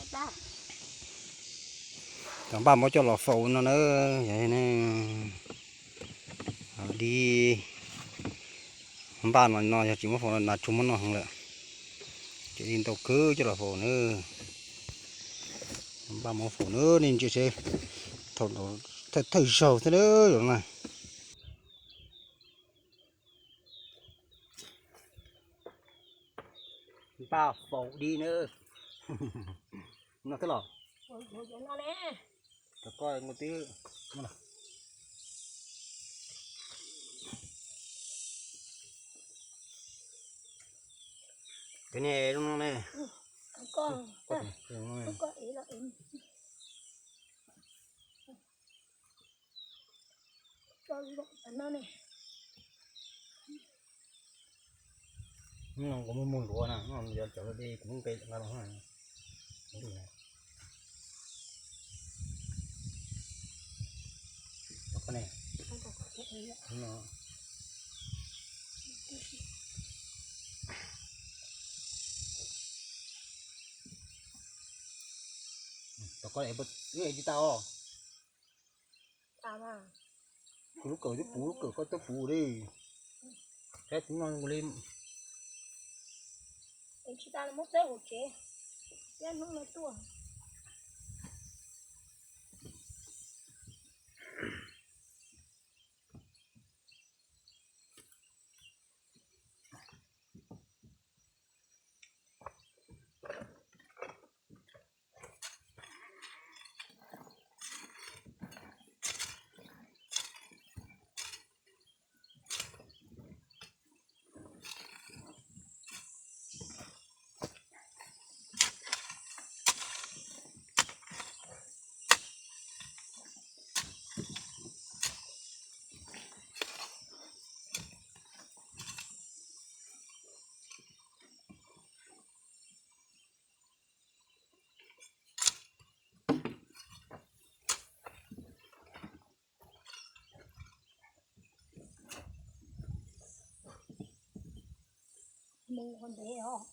Cov npaj muab coj los faus no na, yog ne, dib npaj no, no yog tsis muab faus no nas tsuag muab noj heev lawm. Ces dib ntau kawg coj los faus na. Npaj muab faus na, nej ntsia seb, thaum thawj zaug thiab na. Npaj faus dib na. No thiab los? Cov ko nkaus twb. Cov niag zoo no ne. Kuv muaj muag luav na, no yog cov dej kuv muab nqe nqa los. Tom ko wb tsis tas os. Kuv lub kawm twb puv, lub kawm koj twb puv li. Saib kuv no li. Tsis tas muab txeb hauv tsev, ib hnub no tuaj. Mus ntev os.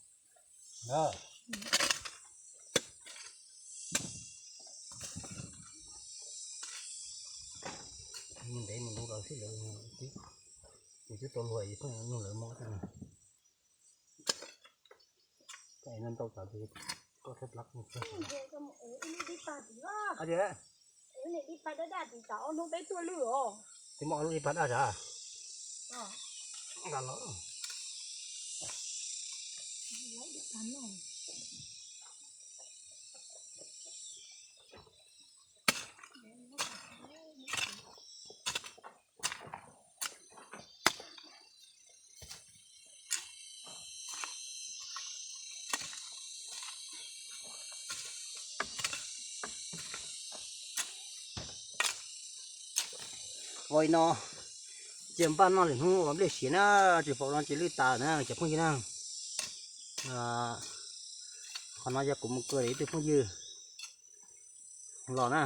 Mus ntev mus ntev los xij lawv, kuv twb tau luag pheej nug lawv mob thiab. Ntau tas koj thawj plab. Tis muaj ob lub ib pab daj sas. Nqa los. Ua li no, ces npaj noj lwm hnub ua nplej siav na, tsis faus no ces lwj tas na cov phooj ywg na. Qhov no yog kuv mus kawm ib tug phooj ywg los na.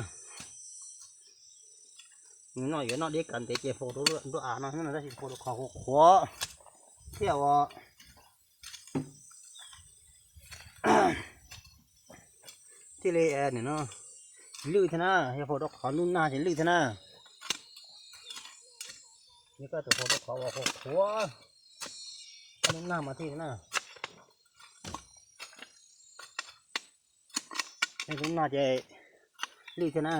Nws noj yuav noj dib kav ntev ces faus rau nruab av no xwb no tab sis faus rau qhov qhuav qhuav thiab ua thiaj li no lwj thiab na, yog faus rau qhov nruab nag ces lwj thiab na. Yog koj tus faus rau qhov uas qhuav qhuav, nruab nag mas thiaj na. Nruab nag ces lwj thiab na.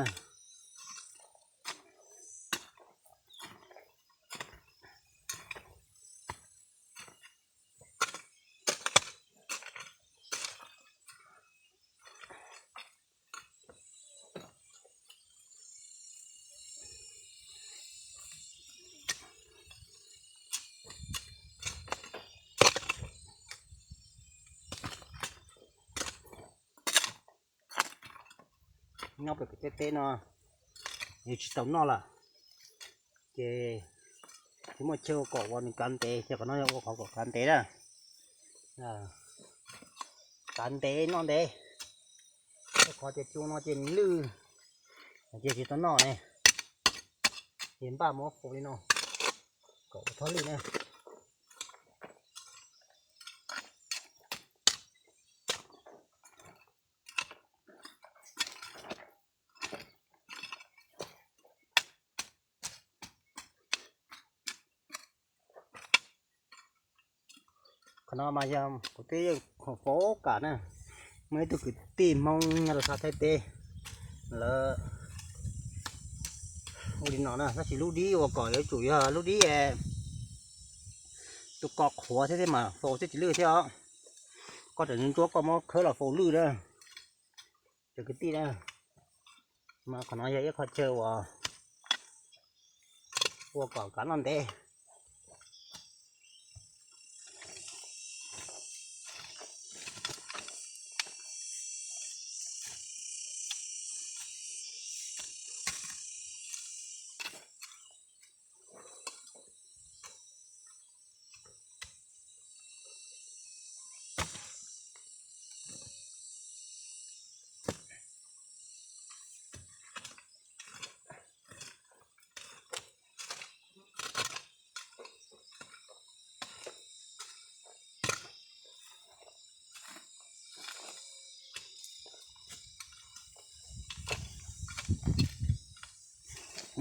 Nyob pem tej teb no yus tsis tau noj lawm, ces tsis muaj chaw ua kom uas nws kav ntev, ces qhov no yog ua qhov kom kav ntev na. Kav ntev noj ntev, qhov tias tsuas no ces nws lwj, ces tsis tau noj ne, ces npaj muab faus li no kom ua thob lwj na. Qhov no mas yog kuv twb yeej faus kam na, muaj ib tug kwv tij Hmoob nyob rau sab Thaib teb, lawv ua li no na, tab sis lub dib ua kom yuav tsum yog lub dib tus ko qhuav thiab thiaj mam faus thiaj tsis lwj thiab os. Koj tseem ntsuab koj muab khawb los faus lwj na, cov kwv tij na. Mas qhov no yog ib qho chaw uas ua kom kav noj ntev.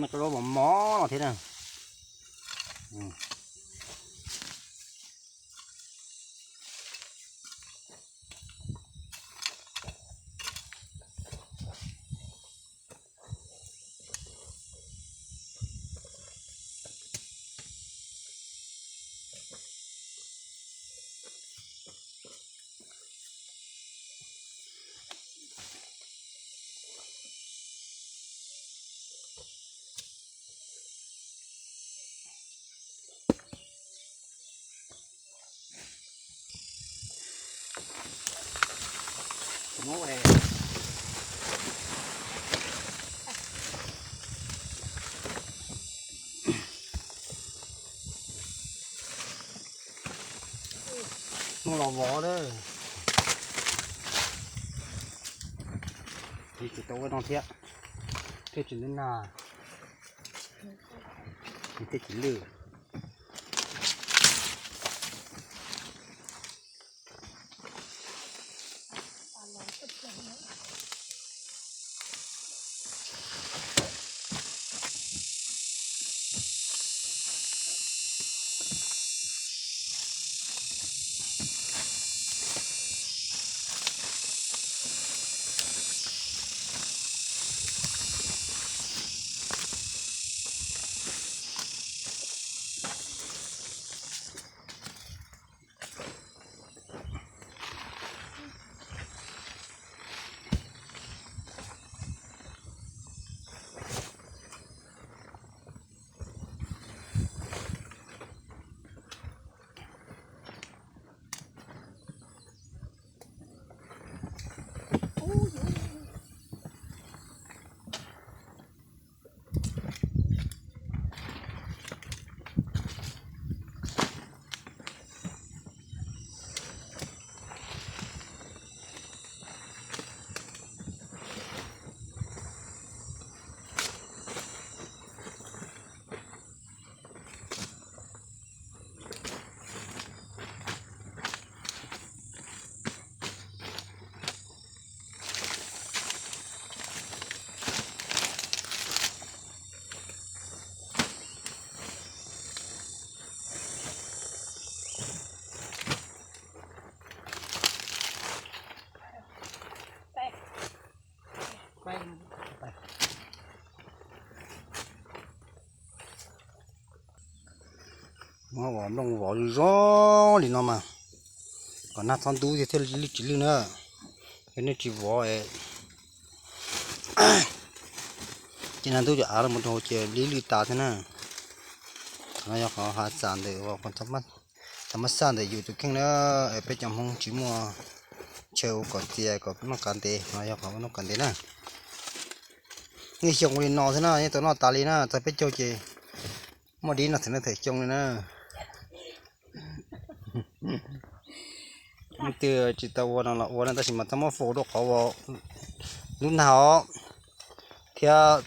Noj rau lub mos mos no thiab na. Hnub los vov lawm, tsis tau ua no thiab, thiaj tsis ntub nag, thiaj tsis lwj. Muab nplooj vov zoo zoo li no mas kom nag txhob ntub thiaj li tsis lwj na. Yog nej tsis vov ces nag ntub cov av los mus rau hauv ces li lwj tas thiab na. Qhov no yog qhov hav xas ntawm, thaum mab xaj ntawm yus tus kheej na, peb cov Hmoob tsis muaj chaw ua kom txias kom noj kav ntev, qhov no yog qhov noj kav ntev na. Nej xyoo ua li no xwb na, nej tau noj tas li na, txog peb caug ces muaj dib no txhim neej them xyoo li na. Leej twg tsis tau ua no los ua na, tab sis mas txhob muab faus rau qhov uas ntub nag os, thiab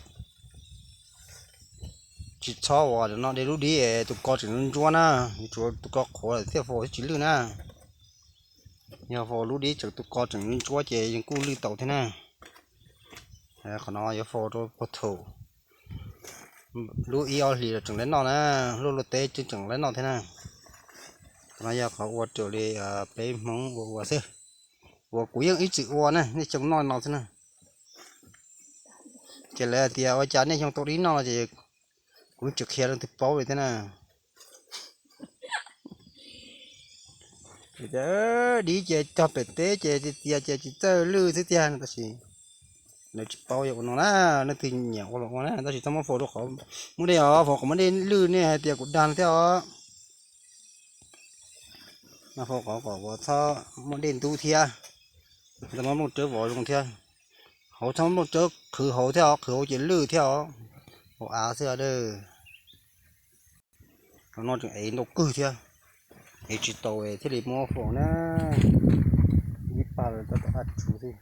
tsis txhob ua no, de lub dib es tus ko tseem ntsuab na, yuav tsum tus ko qhuav lawm thiaj faus thiaj tsis lwj na. Yog faus lub dib tseem tus ko tseem ntsuab ces yeej kuj lwj tau thiab na. Qhov no yuav faus rau puag thaum lub ib ob hlis los tseem lawv noj na, lub luaj teb tseem lawv noj thiab na. No yog qhov ua raws li peb Hmoob ua ua xwb, uas kuv yeej ib txwm ua na, nej xyoo noj no xwb na. Ces lawv hais tias ua cas nej xyoo tau dib noj no ces kuv tsis qhia leej twg paub li thiab na. Dib ces cog pem teb ces tias ces tsis txawj lwj xwb tiag no tab sis lawv tsis paub yog ua no na, leej twg nyiam ua los ua na tab sis txhob muab faus rau qhov muaj dej os, faus qhov muaj dej lwj nej hais tias kuv dag no thiab os. Mas faus qhov kom txhob muaj dej ntub thiab, txhob muaj nplooj tsawb vov zoo thiab. Hauv txhob muaj nplooj tsawb qhwv hauv thiab os, qhwv hauv ces lwj thiab os. Hauv av xwb os. Los no tseem ev ntau kawg thiab, ev tsis tau thiaj li muab faus na. Ib pag lawm tab tom daj tshuv xwb.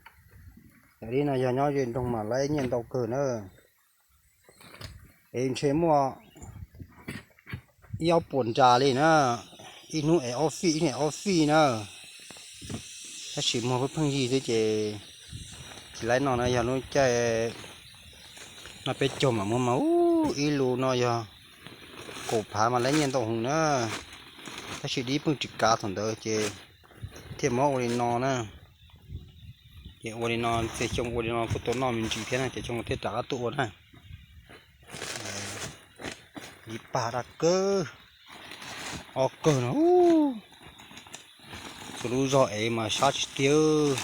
Yog li no yog nyob ze nroog mas laib nyiaj ntau kawg na. Es ntshe muaj ib ob puas nra li na, ib hnub ev ob fij, ib hnub ev ob fij na. Tab sis muag pheej pheej yig xwb ces tsis laib noj na, yog lub caij noj peb caug mam muag mas ub ib lus no yog kaum phav mas laib nyiaj ntau heev na. Tab sis dib pheej tsis kav thaum ntawd ces thiaj muab ua li no na. Ces ua li no, txhua xyoo ua li no kuj tau noj me ntsis thiab na, ces xyoo no thiaj rov qab tuaj ua na. Ib pag daj kawg, ob kawg no. Txhua lub zog ev mas sab tsis tiag.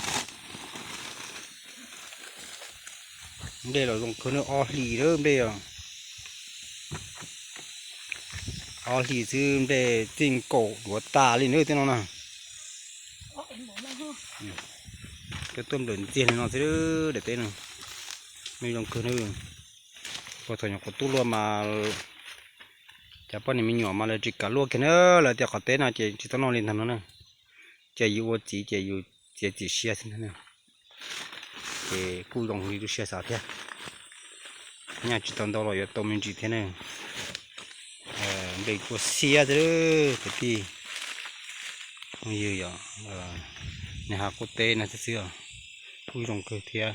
Nplej los zoo kawg na, ob hlis lawm nplej os. Ob hlis xwb nplej txij nkaus duav tas li na tej no na. Cov tuaj nplawm ntxiag li no xwb daim teb no. Nplej zoo kawg na. Puag thaum nyuam qhuav tuaj luaj mas cov poj niam me nyuam mas lawv tsis kam luaj kiag na, lawv tias qhov teb no ces tsis tau noj li ntag no na. Ces yus ua txiv ces yus txiav txim siab xwb ntag na. Ces kuj zoo li lub siab xav thiab. Nyaj tsis tau ntau los yuav tau me ntsis thiab na. Nplej kua xiab xwb kwv tij. Phooj ywg, yog nws hav qub teb no xwb xwb, kuj zoo kawg thiab.